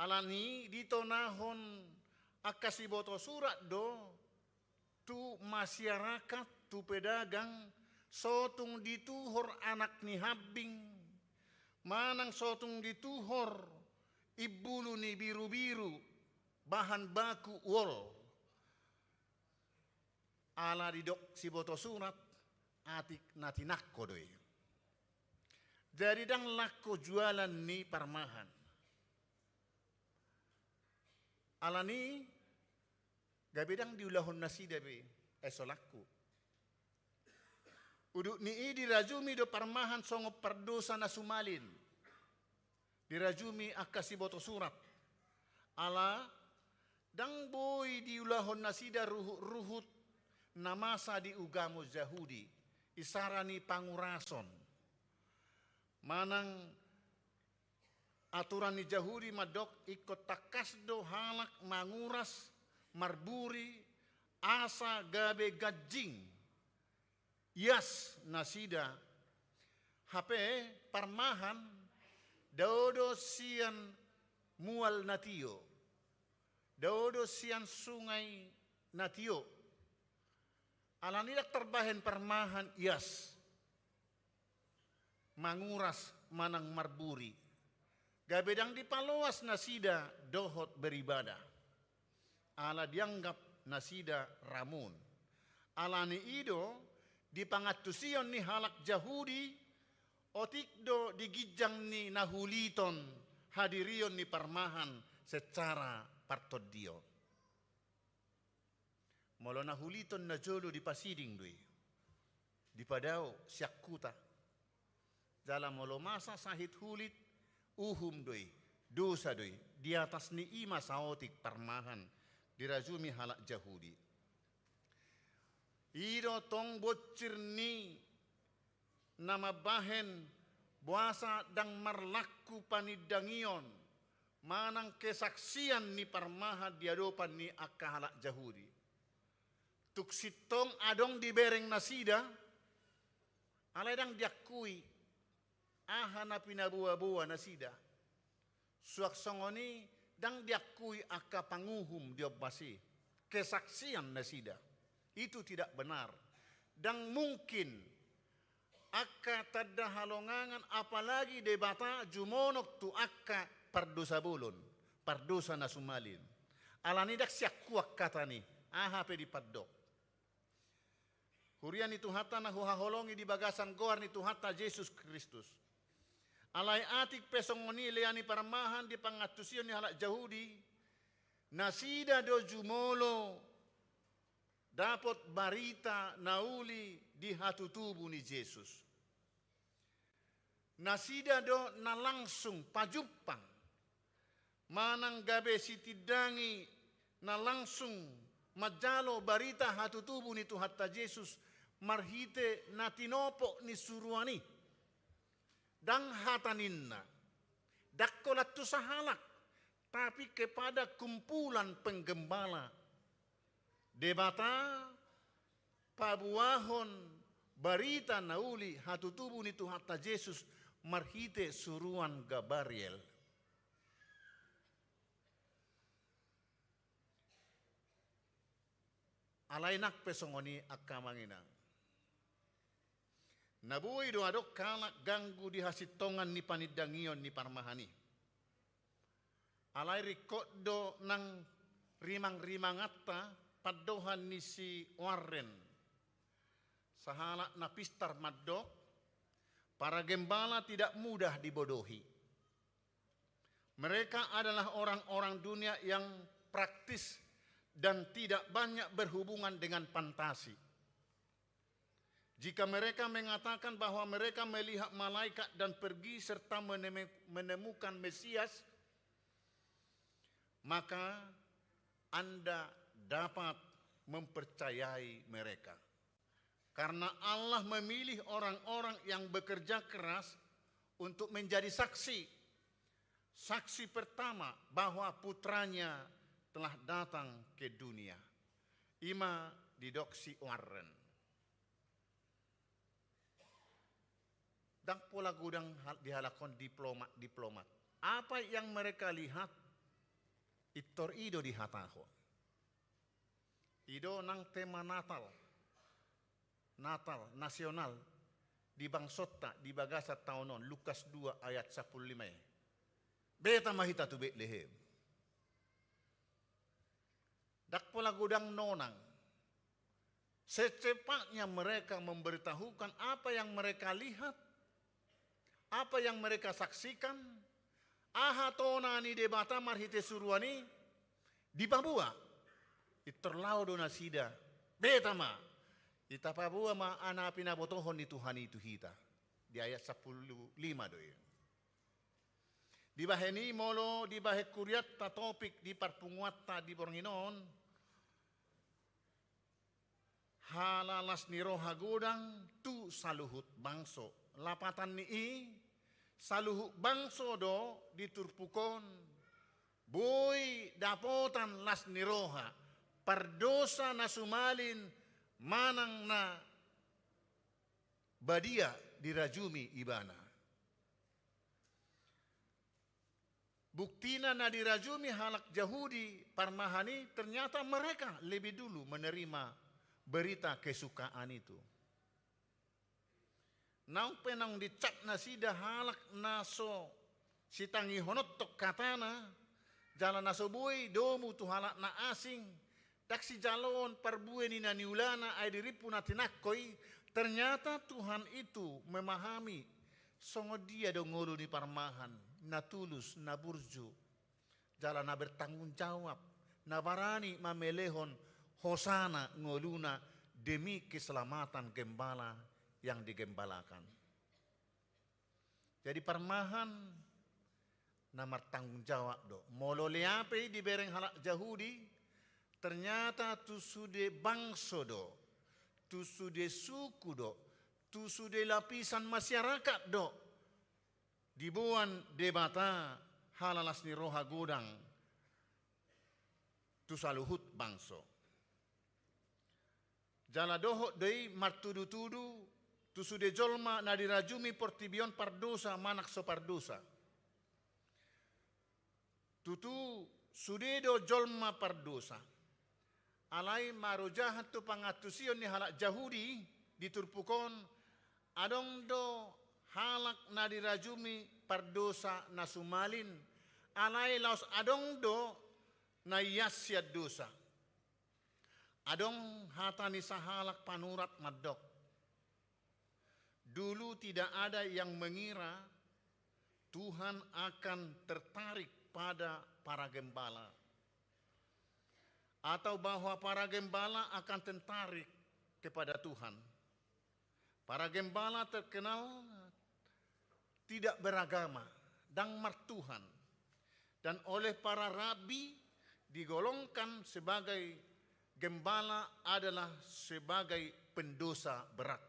Alani ditonahon angka siboto surat do tu masyarakat, tu pedagang, sotung dituhor anak ni hambing, manang sotung dituhor imbulu ni birubiru, bahan baku wol. Ala didok siboto surat, atik na tinangko do i. Jadi ndang langko jualan ni parmahan. Alani gabe ndang diulahon nasida be, ai so langku. Udut ni i dirajumi do parmahan songon pardosa na sumalin. Dirajumi angka siboto surat. Ala ndang boi diulahon nasida ruhut-ruhut na masa di ugamo Jahudi, isara ni pangurason. Manang aturan ni Jahudi mandok ingkon tangkas do halak manguras, marburi, asa gabe ganjing, ias nasida. Hape parmahan dao do sian mual na tio, dao do sian sungai na tio. Alani ndang tarbahen parmahan ias manguras manang marburi. Gabe ndang dipaloas nasida dohot beribadah. Ala dianggap nasida ramun. Alani i do di pangantusion ni halak Jahudi, otik do di ginjang ni na huliton hadirion ni parmahan secara partondion. Molo na huliton na jolo dipasiding do i, dipadao sian huta. Jala molo masa sahit hulit, uhum do i, dosa do i, di atas ni i ma saotik parmahan dirajumi halak Jahudi. I do tong bonsir ni na mambahen boasa ndang marlaku panindangion manang kesaksian ni parmahan di adopan ni angka halak Jahudi. Tung sintong adong dibereng nasida, alai ndang diakui aha na pinaboaboa nasida. Suang songon i ndang diakui angka panguhum di ombas i, kesaksian nasida. Itu tidak benar. Ndang mungkin angka tanda halongangan, apalagi Debata jumonok tu angka pardosa bolon, pardosa na sumalin. Alani ndang siakkuan hata ni, aha pe dipandok. Huria ni Tuhanta na huhaholongi di bagasan goar ni Tuhanta Jesus Kristus. Alai atik pe songon i lea ni parmahan di pangantusion ni halak Jahudi, nasida do jumolo dapot barita na uli di hatutubu ni Jesus. Nasida do na langsung pajumpang manang gabe sitindangi na langsung manjalo barita hatutubu ni Tuhanta Jesus marhite na tinopot ni suruan i. Ndang hata ninna, ndang holan tu sahalak, tapi kepada kumpulan penggembala. Debata paboahon barita na uli hatutubu ni Tuhanta Jesus marhite suruan Gabariel. Alai nang pe songon i angka amang inang. Na boi do adong halak ganggu di hasintongan ni panindangion ni parmahan i. Alai ringkot do nang rimangrimanganta pandohan ni si Warren. Sahalak na pistar mandok, para gembala tidak mudah dibodohi. Mereka adalah orang-orang dunia yang praktis dan tidak banyak berhubungan dengan fantasi. Jika mereka mengatakan bahwa mereka melihat malaikat dan pergi serta meneme-, menemukan Mesias, maka Anda dapat mempercayai mereka. Karena Allah memilih orang-orang yang bekerja keras untuk menjadi saksi. Saksi pertama bahwa putranya telah datang ke dunia. I ma didok si Warren. Ndang pola godang hal-, di halak on diplomat-diplomat. Apa yang mereka lihat, pintor i do dihatahon. I do nang tema Natal. Natal nasional di bangsonta di bagasan taon on, Lukas dua ayat sampulu lima i. Beta ma hita tu Betlehem. Ndang pola godang nonang. Secepatnya mereka memberitahukan apa yang mereka lihat, apa yang mereka saksikan, aha tona ni Debata marhite suruan i, dipaboa. Pintor laho do nasida. Beta ma. Ita paboa ma aha na pinabotohon ni Tuhan i tu hita. Di ayat sampulu lima do i. Dibahen i molo dibahen hurianta topik di parpunguanta di borngin on, halalas ni roha godang tu saluhut bangso. Lapatan ni i, saluhut bangso do di turpuk on boi dapotan las ni roha, pardosa na sumalin manang na badia dirajumi ibana. Buktina na dirajumi halak Jahudi parmahan i, ternyata mereka lebih dulu menerima berita kesukaan itu. Naung pe naung dicap nasida halak na so sitangihononhon hatana, jala na so boi domu tu halak na asing, Ndang sijaloon parbue ni na niulana ai dirimpu na tinangko i. Ternyata Tuhan itu memahami songon dia do ngolu ni parmahan na tulus, na burju, jala na bertanggung jawab, na barani mamelehon hosana ngoluna demi keselamatan gembala yang digembalakan. Jadi parmahan na martanggung jawab do. Molo lea pe i dibereng halak Jahudi, ternyata tu sude bangso do, tu sude suku do, tu sude lapisan masyarakat do diboan Debata halalas ni roha godang tu saluhut bangso. Jala dohot do i martudutudu tu sude jolma na dirajumi portibi on pardosa manang so pardosa. Tutu sude do jolma pardosa. Alai marojahan tu pangantusion ni halak Jahudi di turpuk on, adong do halak na dirajumi pardosa na sumalin, alai laos adong do na ias sian dosa. Adong hata ni sahalak panurat mandok, dulu tidak ada yang mengira Tuhan akan tertarik pada para gembala, atau bahwa para gembala akan tertarik kepada Tuhan. Para gembala terkenal tidak beragama, ndang martuhan, dan oleh para rabi digolongkan sebagai gembala adalah sebagai pendosa berat.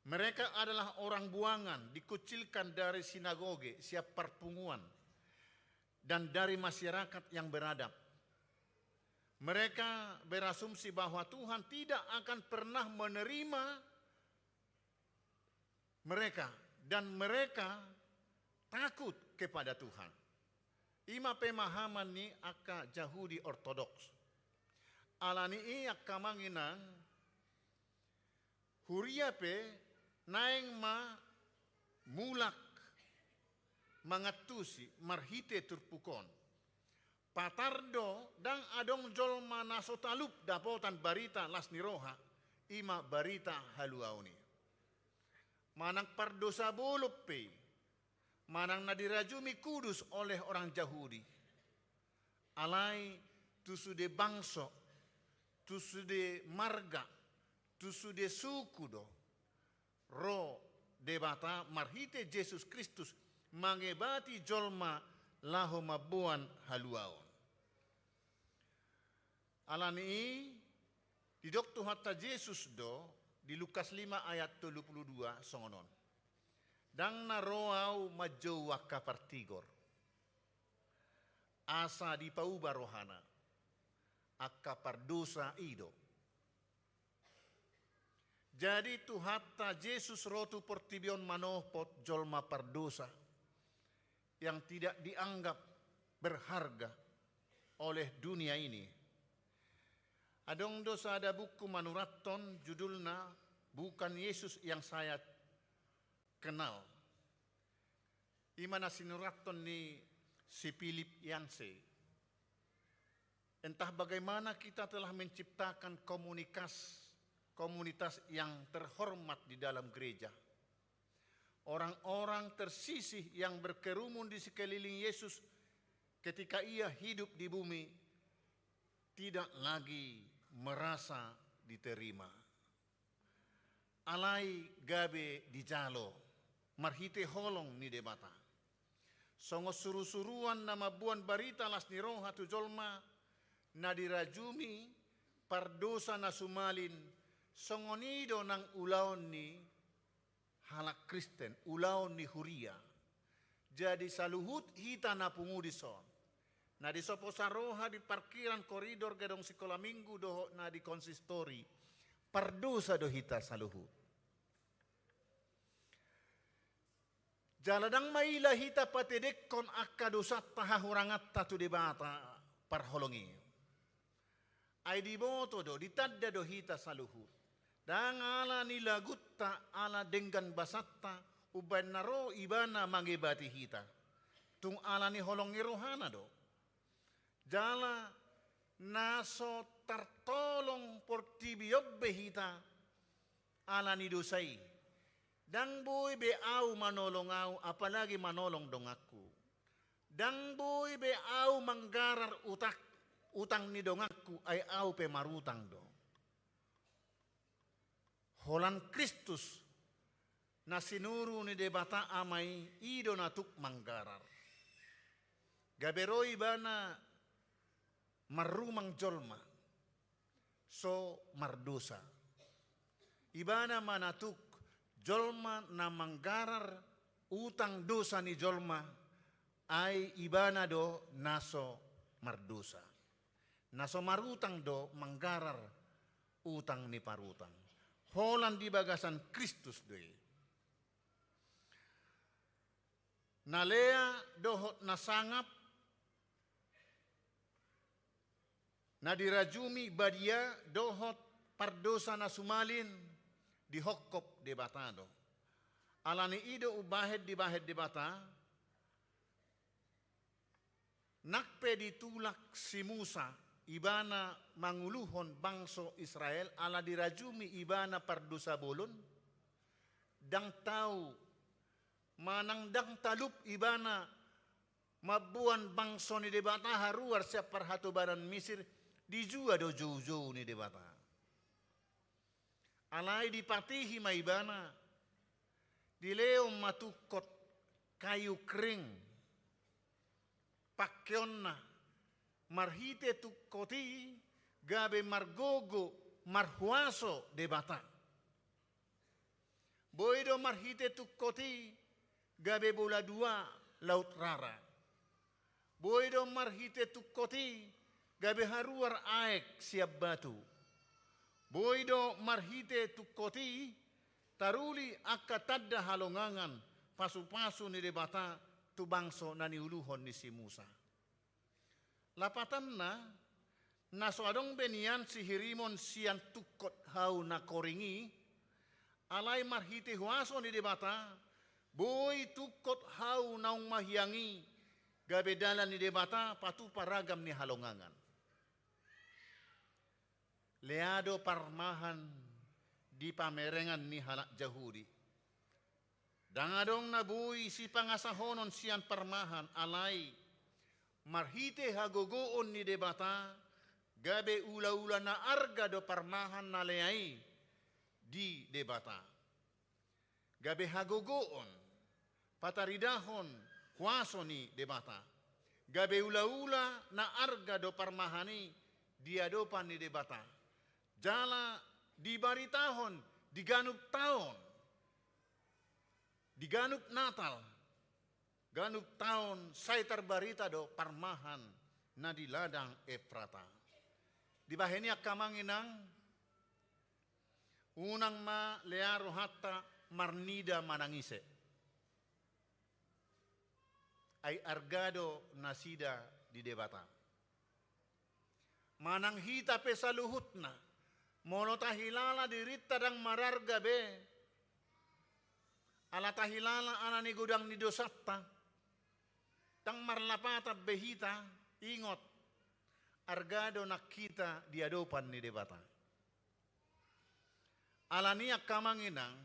Mereka adalah orang buangan, dikucilkan dari sinagoge, siap parpunguan, dan dari masyarakat yang beradab. Mereka berasumsi bahwa Tuhan tidak akan pernah menerima mereka, dan mereka takut kepada Tuhan. I ma pemahaman ni angka Jahudi Ortodoks. Alani i angka amang inang, huria pe naeng ma mulak mangantusi marhite turpuk on. Patar do, ndang adong jolma na so talup dapotan barita las ni roha, i ma barita haluaon i. Manang pardosa bolon pe i, manang na dirajumi kudus oleh orang Jahudi. Alai tu sude bangso, tu sude marga, tu sude suku do ro Debata marhite Jesus Kristus mangebati jolma laho mamboan haluaon. Alani i didok Tuhanta Jesus do di Lukas lima ayat tolu pulu dua songon on. Ndang na ro Ahu manjou angka partigor, asa dipauba rohana, angka pardosa i do. Jadi Tuhanta Jesus ro tu portibi on manopot jolma pardosa yang tidak dianggap berharga oleh dunia ini. Adong do sada buku manurathon judulna Bukan Yesus yang Saya Kenal. I ma na sinurathon ni si Philip Yancey. Entah bagaimana kita telah menciptakan komunitas, komunitas yang terhormat di dalam gereja. Orang-orang tersisih yang berkerumun di sekeliling Yesus ketika Ia hidup di bumi tidak lagi merasa diterima. Alai gabe dijalo marhite holong ni Debata. Songon surusuruan na mamboan barita las ni roha tu jolma na dirajumi pardosa na sumalin, songon i do nang ulaon ni halak Kristen, ulaon ni huria. Jadi saluhut hita na pungu dison, na disopo saroha di parkiran koridor gedong sikola minggu dohot na di konsistori, pardosa do hita saluhut. Jala ndang maila hita patedekkon angka dosanta, hahuranganta tu Debata parholong i. Ai diboto do, ditanda do hita saluhut. Ndang ala ni lagunta, ala denggan basanta, umbaen na ro Ibana mangebati hita. Tung ala ni holong ni rohana do. Jala Na so tartolong portibi on be hita ala ni dosa i. Ndang boi be ahu manolong ahu, apalagi manolong donganku. Ndang boi be ahu manggarar utak, utang ni donganku, ai ahu pe marutang do. Holan Kristus, na sinuru ni Debata Ama i, i do na tuk manggarar. Gabe ro ibana marrumang jolma so mardosa. Ibana ma na tuk jolma na manggarar utang dosa ni jolma, ai ibana do na so mardosa. Na so marutang do manggarar utang ni parutang. Holan di bagasan Kristus do i. Na lea dohot na sangap, na dirajumi badia dohot pardosa na sumalin, dihophop Debata do. Ala ni i do umbahen dibahen Debata, nang pe ditulak si Musa, ibana manguluhon bangso Israel, ala dirajumi ibana pardosa bolon, ndang tau manang ndang talup ibana mamboan bangso ni Debata haruar sian parhatobanan Misir, dijua do joujou ni Debata. Alai dipatihi ma ibana, dilehon ma tungkot kayu kering pangkeonna, marhite tungkot i gabe margogo marhuaso Debata. Boi do marhite tungkot i gabe bola dua Laut Rara. Boi do marhite tungkot i gabe haruar aek sian batu. Boi do marhite tungkot i taruli angka tanda halongangan pasupasu ni Debata tu bangso na niuluhon ni si Musa. Lapatanna, na so adong be nian sihirimon sian tungkot hau na koring i, alai marhite huaso ni Debata, boi tungkot hau naung mahiang i gabe dalan ni Debata patupa ragam ni halongangan. Lea do parmahan di pamerengan ni halak Jahudi. Ndang adong na boi sipangasahonon sian parmahan, alai marhite hagogoon ni Debata, gabe ulaula na arga do parmahan na lea i di Debata. Gabe hagogoon, pataridahon huaso ni Debata. Gabe ulaula na arga do parmahan i di adopan ni Debata. Jala dibaritahon di ganup taon, di ganup Natal, ganup taon sai tarbarita do parmahan na di ladang Efrata. Dibahen i angka amang inang, unang ma lea rohanta marnida manang ise. Ai arga do nasida di Debata. Manang hita pe saluhutna, molo tahilala dirinta ndang mararga be, ala tahilala ala ni godang ni dosanta, ndang marlapatan be hita, ingot, arga do nang hita di adopan ni Debata. Ala ni i angka amang inang,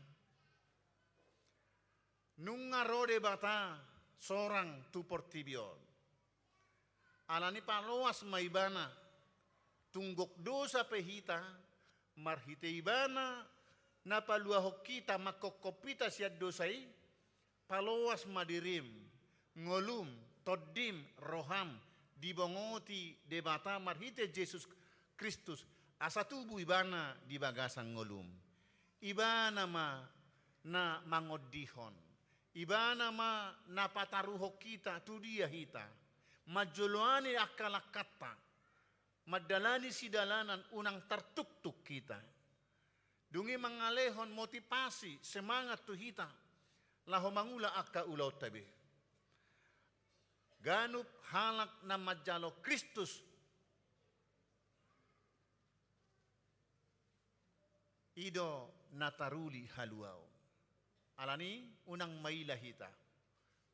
nunga ro Debata sorang tu portibi on. Ala ni i paloas ma ibana, tung gok dosa pe hita, marhite ibana na paluahon hita, manghophop hita sian dosa i, paloas ma dirim, ngolum, tondim, roham, dibongoti Debata marhite Jesus Kristus, asa tubu ibana di bagasan ngolum. Ibana ma na mangondihon, ibana ma na pataruhon hita tu dia hita, manjoloani angka langkanta, mandalani sidalanan unang tartuktuk hita. Dung i mangalehon motivasi, semangat tu hita, laho mangula angka ulaonta be. Ganup halak na manjalo Kristus, i do na taruli haluaon. Ala ni i unang maila hita.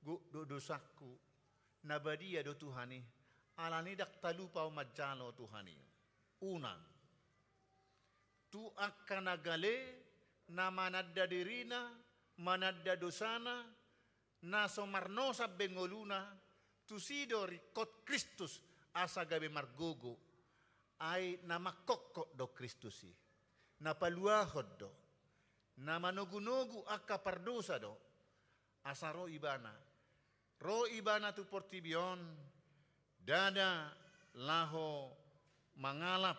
Gok do dosangku, na badia do Tuhan i, Alani ndang talupa ho manjalo Tuhan i. Unang. Tu angka na gale, na mananda dirina, mananda dosana, na so marnosa be ngoluna, tusi do ringkot Kristus asa gabe margogo. Ai na mangkokkop do Kristus i. Na paluahon do. Na manogunogu angka pardosa do. Asa ro ibana. Ro ibana tu portibi on, ndada laho mangalap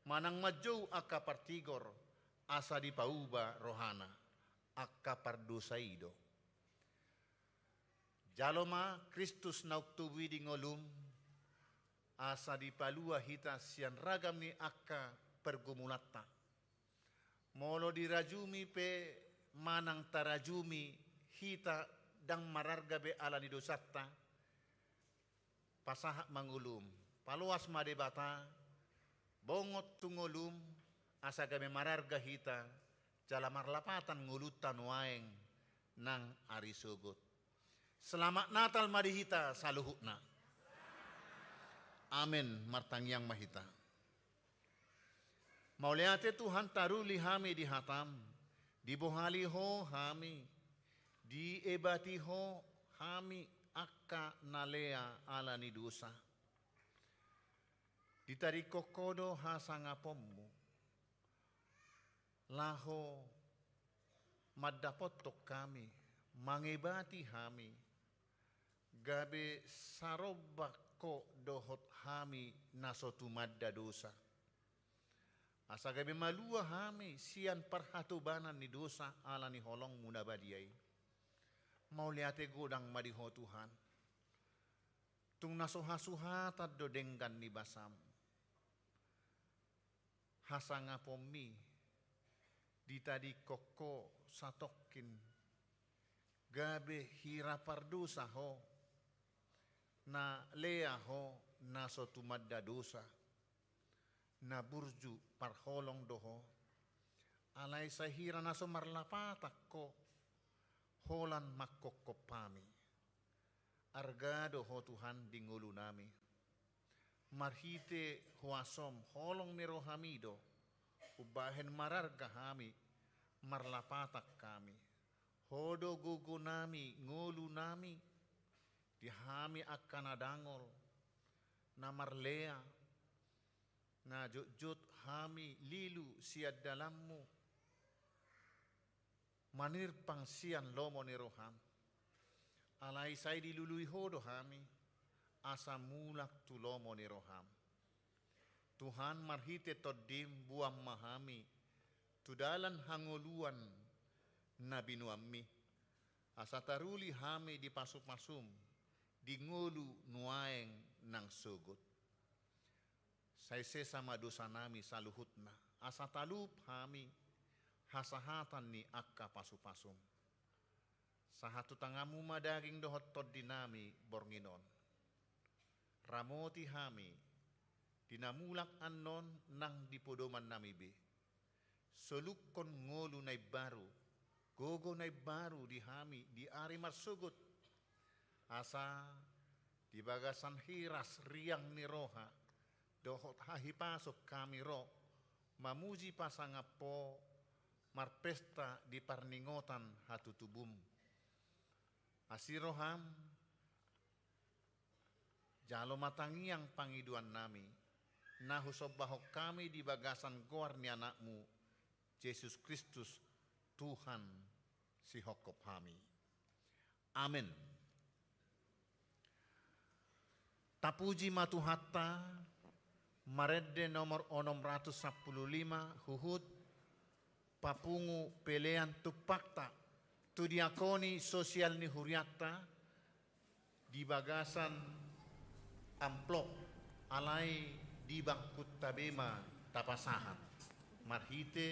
manang manjou angka partigor, asa dipauba rohana, angka pardosa i do. Jalo ma Kristus naung tubu i di ngolum, asa dipalua hita sian ragam ni angka pergumulanta. Molo dirajumi pe manang tarajumi hita ndang mararga be alani dosanta, pasahat ma ngolum, paloas ma Debata, bongot tu ngolum, asa gabe mararga hita, jala marlapatan ngolunta nuaeng nang ari sogot. Selamat Natal ma di hita saluhutna. Amen. Martangiang ma hita. Mauliate Tuhan, taruli hami di hatam, dibohali Ho hami, diebati Ho hami angka na lea alani dosa. Ditadingkon Ho do hasangaponMu. Laho mandapothon hami, mangebati hami, gabe sarombak Ho dohot hami na so tumanda dosa. Asa gabe malua hami sian parhatobanan ni dosa alani holongMu na badia i. Mauliate godang ma di Ho Tuhan. Tung na so hasuhatan do denggan ni basaM. HasangaponMi, ditadingkon Ho satongkin, gabe hira pardosa Ho, na lea Ho, na so tumanda dosa, na burju parholong do Ho, alai sai hira na so marlapatan Ho, holan mangkokkop hami. Arga do Ho Tuhan di ngolunami. Marhite huasoM, holong ni rohaMi do, umbahen mararga hami, marlapatan hami. Ho do gogonami, ngolunami, di hami angka na dangol, na marlea, na jotjot hami lilu sian dalanMu, manirpang sian lomo ni rohaM. Alai sai dilului Ho do hami, asa mulak tu lomo ni rohaM. Tuhan, marhite TondiM boan ma hami tu dalan hangoluan na binoanMi, asa taruli hami di pasupasuM, di ngolu nuaeng nang sogot. Sai sesa ma dosanami saluhutna, asa talup hami hasahatan ni angka pasupasuM. Sahat tu tanganMu ma daging dohot tondinami borngin on. Ramoti hami, di na mulak annon nang di podomannami be. Solukkon ngolu na imbaru, gogo na imbaru di hami di ari marsogot. Asa di bagasan hiras riang ni roha, dohot hahipason hami ro, mamuji pasangap Ho, marpesta di parningotan hatutubuM. Asi rohaM, jalo ma tangiang pangidoannami, na husombahon hami di bagasan goar ni AnakMu, Jesus Kristus, Tuhan sihophop hami. Amen. Tapuji ma Tuhanta, marende nomor onom ratus sampulu lima, huhut papungu pelean tumpakta, tu diakoni sosial ni hurianta, di bagasan amplop, alai di bangkunta be ma tapasahat. Marhite,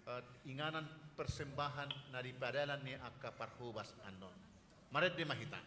eh, inganan persembahan na di padalan ni angka parhobas annon. Marende ma hita.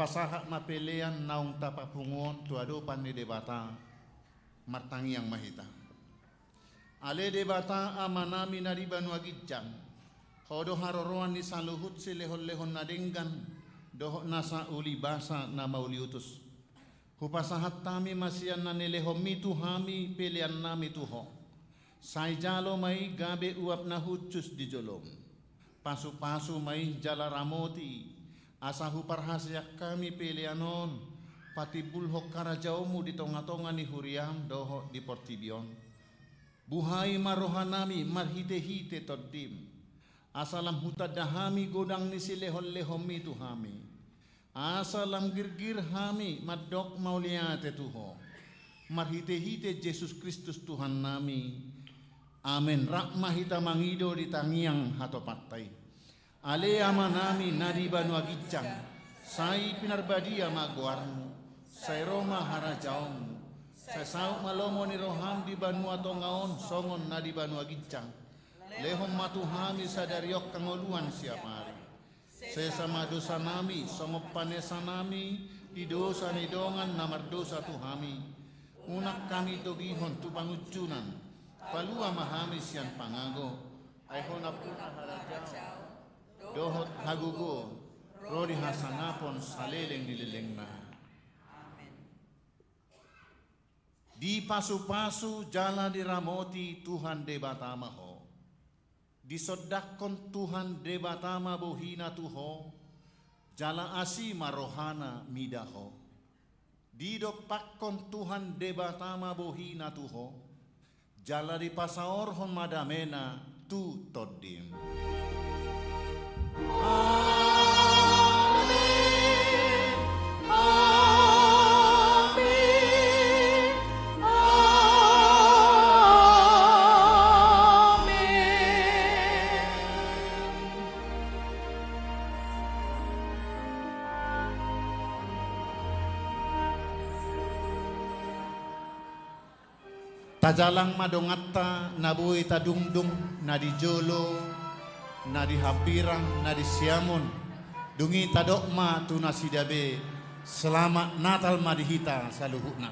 Sahat ma pelean naung tapapungu on tu adopan ni Debata. Martangiang ma hita. Ale Debata Amanami na di banua ginjang, Ho do haroroan ni saluhut silehon-lehon na denggan dohot nasa ulibasa na mauliutus. Hupasahat hami ma sian na nilehonMi tu hami peleannami tu Ho. Sai jalo ma i gabe uap na hushus di joloM. Pasu-pasu ma i jala ramoti, asa huparhaseang hami pelean on patimbulhon harajaonMu di tonga-tonga ni huriaM dohot di portibi on. Buhai ma rohanami marhite-hite TondiM, asa lam hutanda hami godang ni silehon-lehonMi tu hami. Asa lam girgir hami mandok mauliate tu Ho. Marhite-hite Jesus Kristus Tuhannami. Amen. Rap ma hita mangido di tangiang hatopanta i. Ale Amanami na di banua ginjang, sai pinarbadia ma goarMu, sai ro ma harajaonMu, sai saut ma lomo ni rohaM di banua tonga on songon na di banua ginjang. Lehon ma tu hami sadari on hangoluan siapari. Sesa ma dosanami songon panesanami di dosa ni dongan na mardosa tu hami. Unang hami togihon tu pangunjunan, palua ma hami sian pangago. Ai Ho nampuna harajaon dohot hagogoon ro di hasangapon saleleng ni lelengna. Amen. Dipasu-pasu jala diramoti Tuhan Debata ma ho. Disondangkon Tuhan Debata ma bohiNa tu ho, jala asi ma rohaNa mida ho. Didompakkon Tuhan Debata ma bohiNa tu ho, jala dipasaorhon ma dameNa tu tondim. Amen. Amen. Amen. Tajalang ma donganta na boi tadungdung, na di jolo, na di hambirang, na di siamun. Dung i tadok ma tu nasida be, selamat Natal ma di hita saluhutna.